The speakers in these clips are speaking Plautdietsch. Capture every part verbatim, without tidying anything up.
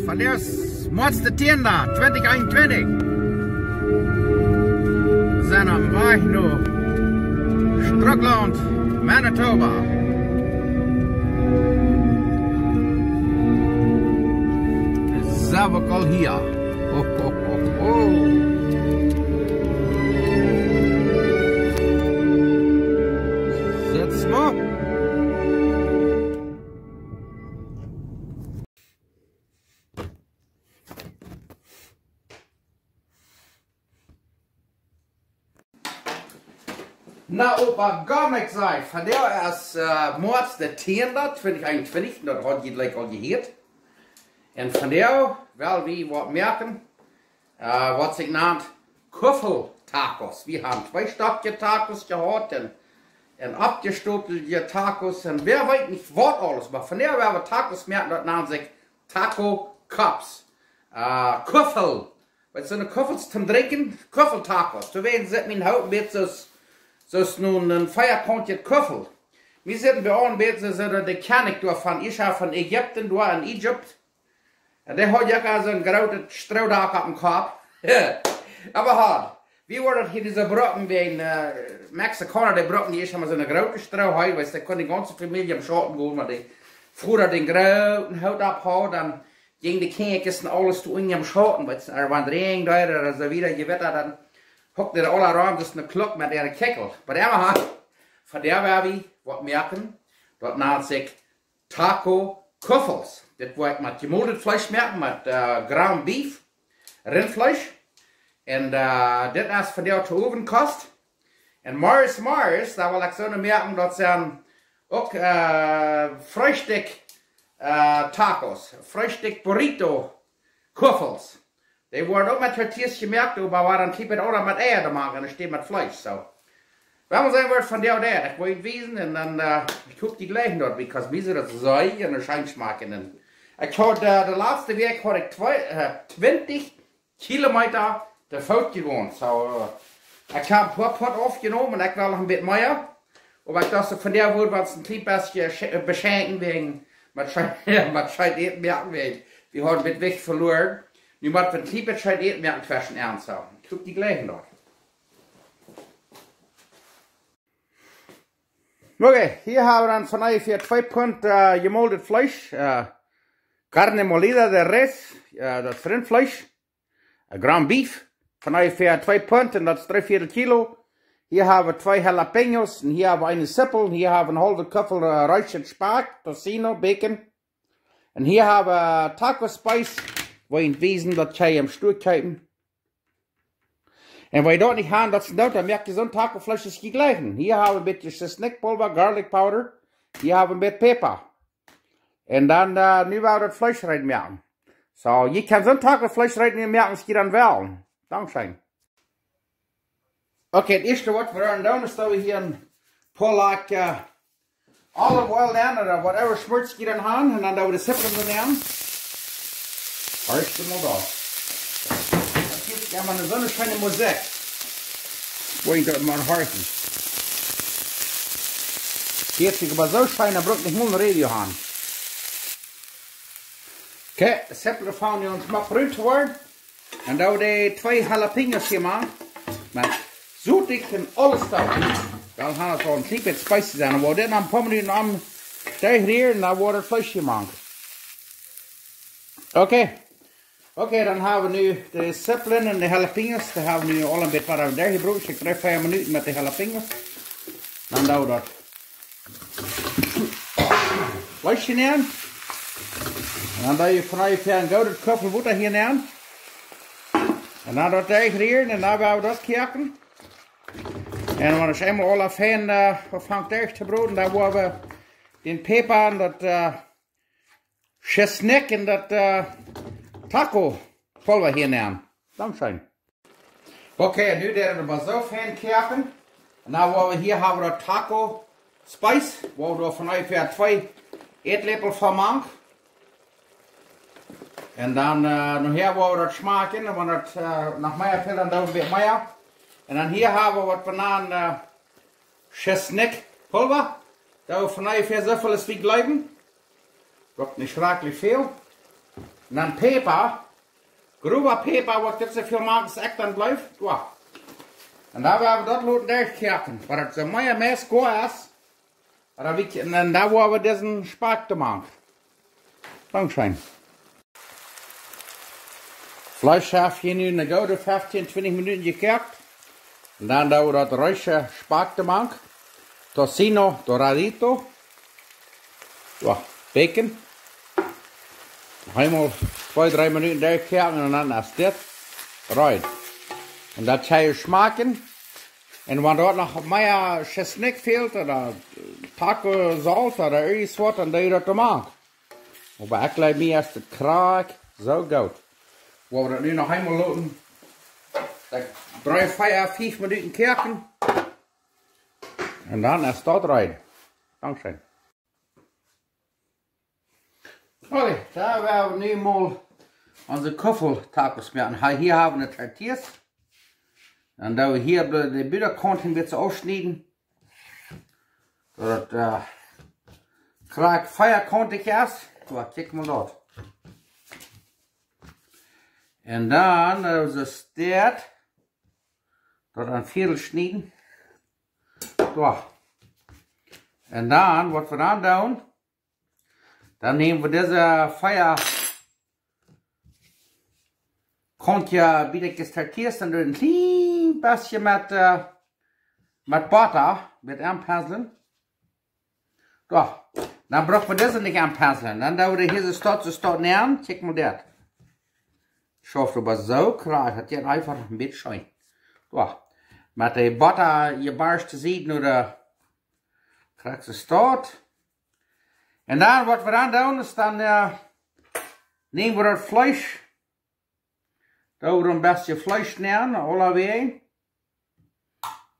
Von de Moaz de tiende, twintich eenuntwintich. Wie sent aum Wajch no Strucklaunt, Manitoba. Sent wie aul hia. Ho, ho, ho, ho. Sitz mol. Na, Opa, goa nich, saj ekj. Vondoag es, äh, Moaz de tiende, twintich eenuntwintich, un daut haud jie jlikj aul jehieet. Un vondoag well wie waut moaken, äh, waut sikj nant Kuffeltacos. Wie haben twee Stekj Tacos jehaut un, un oppjestopelte Tacos un wäa weet nich waut aules. Oba vondoag woa wie Tacos moaken, daut nant sikj Taco Cups. Äh, Kuffel. Waut sent de Kuffels toom Drinkjen? Kuffeltacos. Doawäajen sitt mien Hoot een bät soo aus, soo aus nu een veakauntjet Kuffel. Mie sitt bie aun een bät soo, soo aus de Kjennich doa von Israel, von Ägipten, doa en Ägipten. Un dee haud je uk aul soon grootet Stroodak oppem Kopp. Oba ha, wie woaren daut hia dise brucken, dee, äh, Mexikauna, dee brucken dee ieescht emol soone groote Stroohei, wiels dee kunn de gaunze Famielje em Schauten gonen, wan de Voda dän grooten Hoot opphaud, dan jinjen de Kjinja un aules to unjen em Schauten, wiels, äh, wan Räajen deed ooda soo wieda, Jewitta, dan hukjten dee aula rom, daut es een Kluck met äare Kjikjel. Oba emmahan, vondoag woa wie waut moaken, daut nant sikj Taco Kuffels. Dit woa ekj met jemoldet Fleesch moaken, met, äh, ground beef, Rintfleesch. Un, äh, dit es vondoag de Owenkost. Un morjes, morjes, doa well ekj soone moaken, daut sent uk, äh, Freestikj, äh, Tacos, Freestikj Burrito Kuffels. Dee woaren uk met Tortillas jemoakt, oba woaren een kjlien bät aundasch met Eia jemoakt, un doa steit met Fleesch, soo. Wie woaren seenen, waut vondoag deit. Ekj woa junt wiesen un dan, äh, ekj hop, jie jlikjen daut, because mie sitt daut sea un scheen schmakjen. Un ekj haud, äh, de latste Wäakj haud ekj twee, äh, twintich Kilometa to Foot jegonen. Soo, äh, ekj hab een poa Pund aufjenomen un ekj well noch een bät mea. Oba ekj docht, vondoag woa wie ons een kjlien bät sch-, äh, beschenken wäajen, met scheen, met scheen Äten moaken wäajen. Wie hauden een bät Jewicht veloaren. Nu mott wie een kjlien bät scheen Äten moaken tweschen Enj, soo. Ekj hop, jie jlikjen daut. Okay, hia hab wie dan von onjefäa twee Pund, äh, jemoldet Fleesch, äh, carne molida de res, äh, daut es Rintfleesch, äh, ground beef, von onjefäa twee Pund un daut es dree Viertel Kilo. Hia hab wie twee Jalapeños un hia hab wie eene Zippel, hia hab wie een haulwen Kuffel, äh, reeschet Spakj, tocino, bacon. Un hia hab wie Taco Spice, woa ekj junt wiesen, daut kjenn jie em Stua kjeepen. Un wan jie daut nich haben, daut es nich, dan moakt jie soon Tacofleesch aus jie jleichen. Hia hab wie een bät Schisnikjpulva, garlic powder. Hia hab wie een bät Päpa. Un dan, äh, nu woa wie daut Fleesch reed moaken. Soo, jie kjennen soon Tacofleesch reed moaken aus jie dan wellen. Dankscheen. Okay, daut ieeschte waut wie dan doonen, es daut wie hia een poa Lakj, äh, olive oil nenn, ooda whatever Schmolz jie dan haben, un dan doo wie de Zippel doa nenn. Horcht mol daut. Daut jeft emma soone scheene Musikj. Woa ekj daut mol horchen. Jeit sikj oba soo scheen, daut brukt nich mol een Radio haben. Okay, de Zippel fangen nu aun schmock brun to woaren. Un dan doo wie de twee Jalapeños hia mank. Met Sot ekj en aules doa. Dan haft et aul een kjlien bät spicy sennen. Wie woaren dit noch een poa Minuten aun derchrieren, dan woat et Fleesch jemoakt. Okay. Okay, dan hab wie nu de Zippel un de Jalapeños. Dee hab wie nu aul een bät wada derchjebroaken. Ekj dreef fiew Minuten met de Jalapeños. Dan doo wie daut Fleesch hia nenn. Un dan doo wie von onjefäa een goodet Kuffel Wota hia nenn. Un dan daut derchrieren un dan woa wie daut koaken. Un wan et eemol aula fein, äh, aunfangt derch to broden, dan woa wie dän Päpa un daut, äh, Schisnikj un daut, äh, Taco Pulva hia nenn. Dankscheen. Okay, nu doo wie daut soo fein koaken. Un dan woa wie hia haben daut Taco Spice, woa wie doa von onjefäa twee Ätläpel von mank. Un dan, äh, nohäa woa wie daut schmakjen, un wan et, äh, noch mea fält, dan doo wie mea. Un dan hia hab wie waut Bananen, äh, Schisnikjpulva. Doo wie von onjefäa soo väl aus wie jleewen. Brukt nich schrakjlich väl. Un dan Päpa. Growa Päpa, waut dit soo väl moakt, es ekj dan bleef. Jo. Un dan woa wie daut loten derchkoaken. Waut et soo mea meist goa es. Oba wie, un dan woa wie disen Spakj doa mank. Dankscheen. Fleesch haft hia nu eene goode feftieen, twintich Minuten jekoakt. Un dan doo wie daut reeje Spakj doa mank. Tocino doradito. Jo, bacon. Eemol twee, dree Minuten derchkoaken un dan es dit reed. Un daut kjenn jie schmakjen. Un wan doa noch mea Schisnikj fält, ooda Taco Sauce ooda irjent waut, dan doo jie daut doa mank. Oba ekj jleew, mie es daut krakjt soo goot. Woa wie daut nu noch eemol loten. Daut dree, vea, fief Minuten koaken. Un dan es daut reed. Dankscheen. Okay, dan woa wie nu mol onse Kuffeltacos moaken. Hia, hia hab wie de Tortillas. Dan doo wie hia de, de Buttakaunt een bät aufschnieden. Daut et, äh, krakjt veakauntich es. Soo, kjikj mol daut. Un dan, äh, soo steit, daut en Viedel schnieden. Soo. Un dan, waut wie dan doonen, dan näm wie dise vea Kauntje Buttakjes Tortillas, dan doo wie een kjlien bät met, äh, met Botta, met aunpenslen. Soo, dan bruck wie dise nich aunpenslen. Dan doo wie dee hia soo staut, soo staut nämen. Kjikj mol daut. Schauft oba soo krakjt, daut jeit eefach een bät scheen. Soo, met de Botta jebarschte Sieden ooda krakjt soo staut. Un dan, waut wie dan doonen, es dan, äh, näm wie daut Fleesch. Doo wie een bät Fleesch nämen, aulawäajen.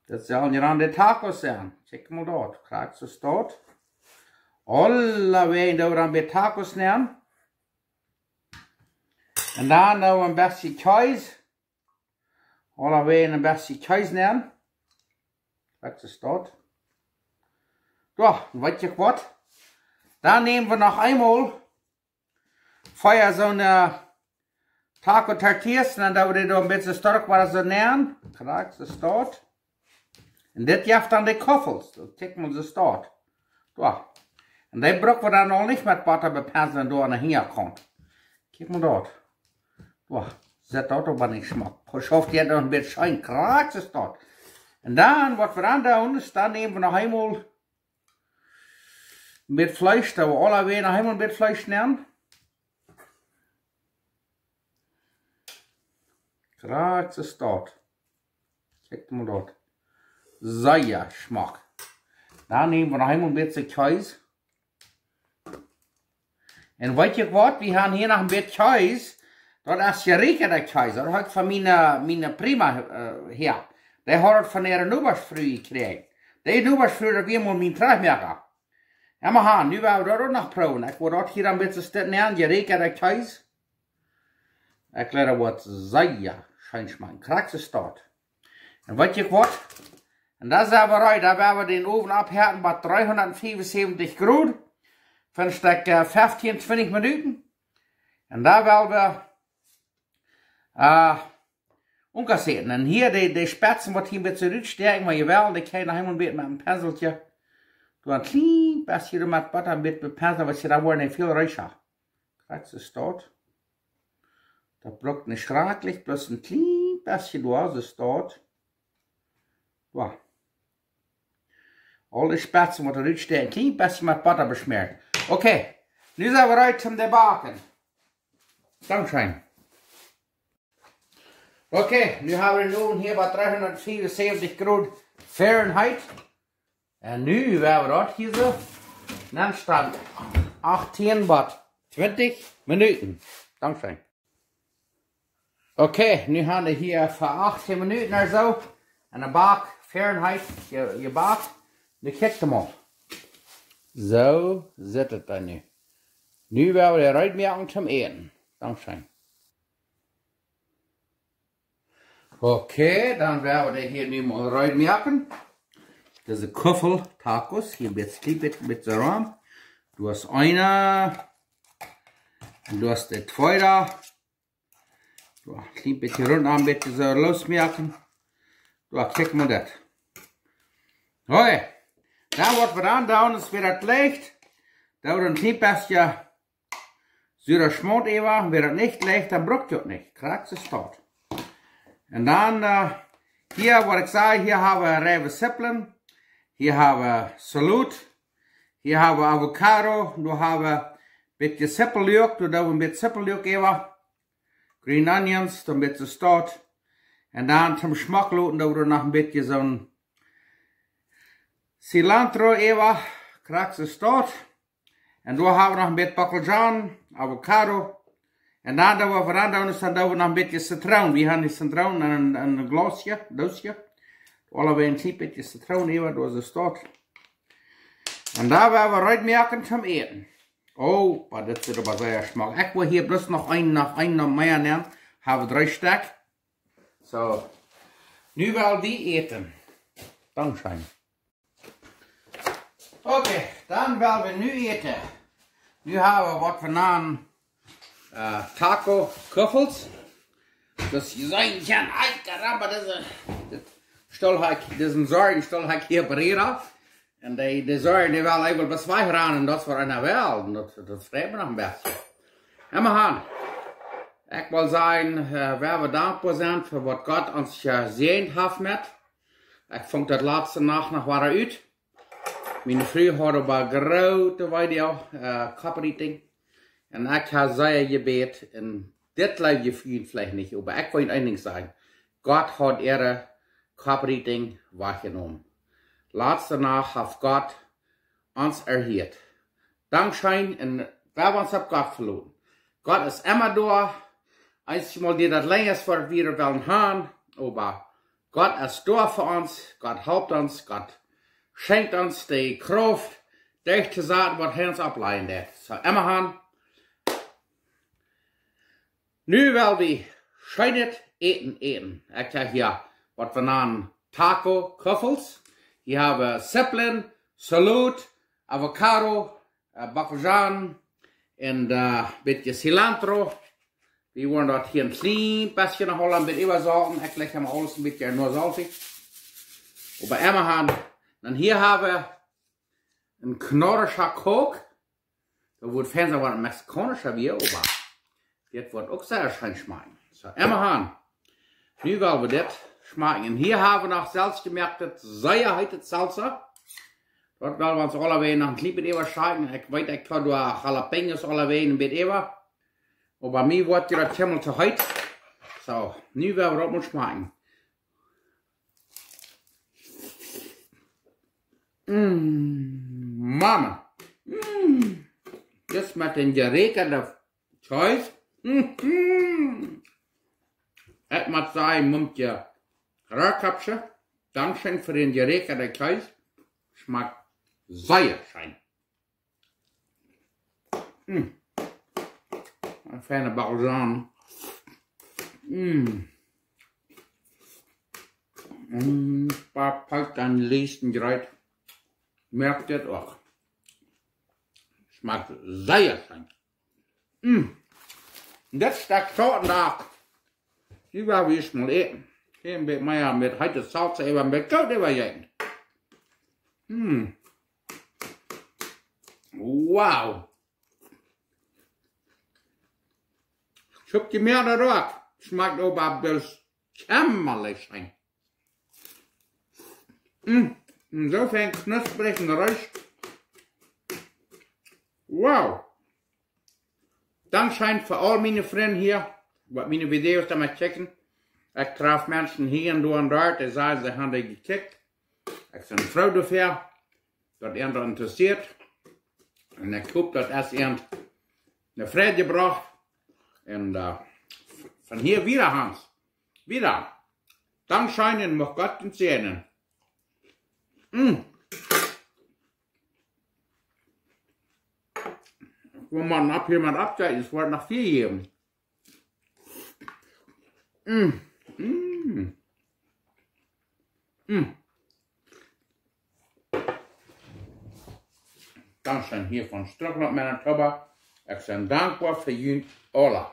Daut sellen je dan de Tacos sennen. Kjikj mol daut, krakjt soo staut. Aulawäajen doo wie dan de Tacos nämen. Un dan doo wie een bät Kjees. Aulawäajen een bät Kjees nämen. Krakjt soo staut. Soo, un weet jie waut? Dan näm wie noch eemol vea soone, äh, Taco Tortillas, un dan doo wie dee doa een bät stoakj woaren, soo nämen. Krakjt soo staut. Un dit jeft dan de Kuffels. Daut kjikj mol soo staut. Soo. Un dee bruck wie dan noch nich met Botta bepenslen doa aun de Hinjakaunt. Kjikj mol daut. Soo. Sitt daut oba nich schmock. Schauft jie noch een bät scheen, krakjt soo staut. Un dan, waut wie dan doonen, es dan näm wie noch eemol met Fleesch, doo wie aulawäajen noch eemol met Fleesch nämen. Krakjt soo staut. Kjikj mol daut. Sea schmock. Dan näm wie noch eemol een bät Kjees. Un weet jie waut? Wie haben hia noch een bät Kjees. Daut es jeräakjada Kjees. Daut hab ekj von miene, miene Prima, äh, hia. Dee haud daut von äare Nobaschfru jekjräajen. De Nobaschfru, daut wia mol mien Trajchtmoaka. Jo, mau han, nu woa wie daut uk noch proowen. Ekj woa daut hia een bät stitten nämen, jeräakjada Kjees. Ekj jleew, daut woat sea scheen schmakjen. Krakjt soo staut. Un weet jie waut? Un dan sent wie reed, dan woa wie dän Owen aunheeten bie dreehundatfiefunsäwentich Grod. Fa een Stekj, äh, feftieen, twintich Minuten. Un dan woa wie, äh, unkasseren. Un hia de, de Spetzen, waut hia een bät rutstäakjen, mau jie wellen, dee kjenn jie noch eemol een bät met een Penselkje. Doo een kjlien bät met Botta een bät bepenslen, wiels jie dan woaren väl reecha. Krakjt soo staut. Daut brukt nich schrakjlich, bloos een kjlien bät doa, soo staut. Soo. Aule Spetzen, waut rutstäakjen, een kjlien bät met Botta beschmäaren. Okay, nu sent wie reed om to backen. Dankscheen. Okay, nu haben wie dän Owen hia bie dreehundatfiefunsäwentich Grod Fahrenheit. Un nu woa wie daut hia soo aunstalen. Achtieen bat twintich Minuten. Dankscheen. Okay, nu haben wie hia fa achtieen Minuten ooda soo aun de Bak Fahrenheit je-, jebakt. Nu kjikj mol. Soo sitt et dan nu. Nu woa wie dee reed moaken toom äten. Dankscheen. Okay, dan woa wie dee hia nu mol reed moaken. Dise Kuffeltacos, hia een bät, een bät, bät rom. Doa es eena, Un doa es de tweede. Doa, kjlien bät rund aun, bät soo losmoaken. Doa, kjikj mol daut. Hoi. Dan waut wie dan doonen es, wan daut leicht, dan een kjlien bät sura Schmaunt äwa, wan daut nich leicht, dan bruck jie daut nich. Krakjt soo es daut. Un dan, äh, hia, waut ekj säd, hia hab wie reife Sipplen, hia hab wie Selot, hia hab wie Avocado, doa hab wie bät Sippeljlök, doa doo wie bät Sippeljlök äwa, green onions, dan bät soo es daut. Un dan toom Schmack loten, doo wie noch een bät soon cilantro äwa, krakjt soo es daut. Un doa hab wie noch een bät Bockelzhonen, Avocado. Un dan doo wie, waut wie dan doonen es, dan doo wie noch een bät Zitroon. Wie haben dee Zitroon en, en een Glausje, Doosje. Doa woa wie een kjlien bät Zitroon äwa, doa soo es daut. Un dan woa wie reed moaken toom äten. Oh, oba dit es oba sea schmock. Ekj well hia bloos noch een, noch een, noch mea nämen. Hab wie dree Stekj. Soo, nu well wie äten. Dankscheen. Okay, dan well wie nu äten. Nu hab wie waut wie nanen, äh, Taco Kuffels. Daut es, jie seenen, jie seenen, ey, caramba, dise, dit Stool hab ekj, disen Sorjen Stool hab ekj hia bie Rita. Un dee, dee Sorjen, dee well eefach bloos wajchranen, daut es waut eena well. Un daut, daut freit mie noch een bät. Emma han. Ekj well sajen, äh, wie woaren dankboa sennen fa waut Gott ons jesäajent haft met. Ekj funk daut latste Nacht noch wada ut. Miene Fru haud oba groote Wee, äh, Koppeating. Un ekj hab sea jebät, un dit jleew jie veleicht nich, oba ekj well een Dinkj sajen. Gott haud äare Koppeating wajchjenomen. Latste Nacht haft Gott ons erhieet. Dankscheen, un wie woaren ons opp Gott veloten. Gott es emma doa. Eenjemol deit daut lenja aus waut wie wellen han, oba Gott es doa fa ons. Gott halpt ons. Gott schenkjt ons de Krauft, derchtosaten waut hee ons oppläajen deit. Soo, emma han. Nu well wie scheenet Äten äten. Ekj hab hia waut wie nanen Taco Kuffels. Hia hab wie Sipplen, Selot, Avocado, äh, Bockelzhonen un, äh, bät Cilantro. Wie woaren daut hia een kjlien bät noch een bät äwasolten. Ekj laj emma aules een bät no soltich. Oba emma han. Dan hia hab wie een knorrischa Coke. Daut woat fein sennen, waut een mexikaunischa Bia, oba dit woat uk sea scheen schmakjen. Soo, emma han. Nu well wie dit schmakjen. Un hia hab wie noch selfst jemoakt, sea heet Salsa. Daut well wie ons aulawäajen noch een kjlien bät äwaschmakjen. Ekj weet, ekj hab doa Jalapeños aulawäajen een bät äwa. Oba mie woat daut kjeenmol too heet. Soo, nu well wie daut mol schmakjen. Mm, Mama. Mm. Dit met dän jeräakjenden Kjees. Mm. Ekj mott sajen, Mumkje Rohrkopsche, dankscheen fa dän jeräakjenden Kjees. Schmakjt sea scheen. Mm. Een feina Bockelzhonen. Mm. Mm, pap, pak dan leesden jreit. Moakt dit uk. Schmakjt sea scheen. Mm. Dit Stekj Schauten doa. Dee woa wie ieescht mol äten. Hia een bät mea met heete Salsa, äwa een bät kolt äwajäten. Mm. Wow. Schuppt dee mea doa rut. Schmakjt oba bloos jämmerlich scheen. Mm. Un soo fein knusprich un riesch. Wow. Dankscheen fa aul miene Frind hia, waut miene Videos dan mau kjikjen. Ekj traf Menschen hia un doa un doa, dee sajen, see haben dee jekjikjt. Ekj sie froo doafäa, daut an daut interessieet. Un ekj hop, daut es an de Freid jebrocht. Un, äh, von hia wieda, Hans. Wieda. Dankscheen un mucht Gott junt säajnen. Mm. Wan maun opp hia mau oppjeit, es woat noch väl jäwen. Mm. Mm. Mm. Dankscheen hia von Strucklaunt, Manitoba. Ekj sie dankboa fa junt aula.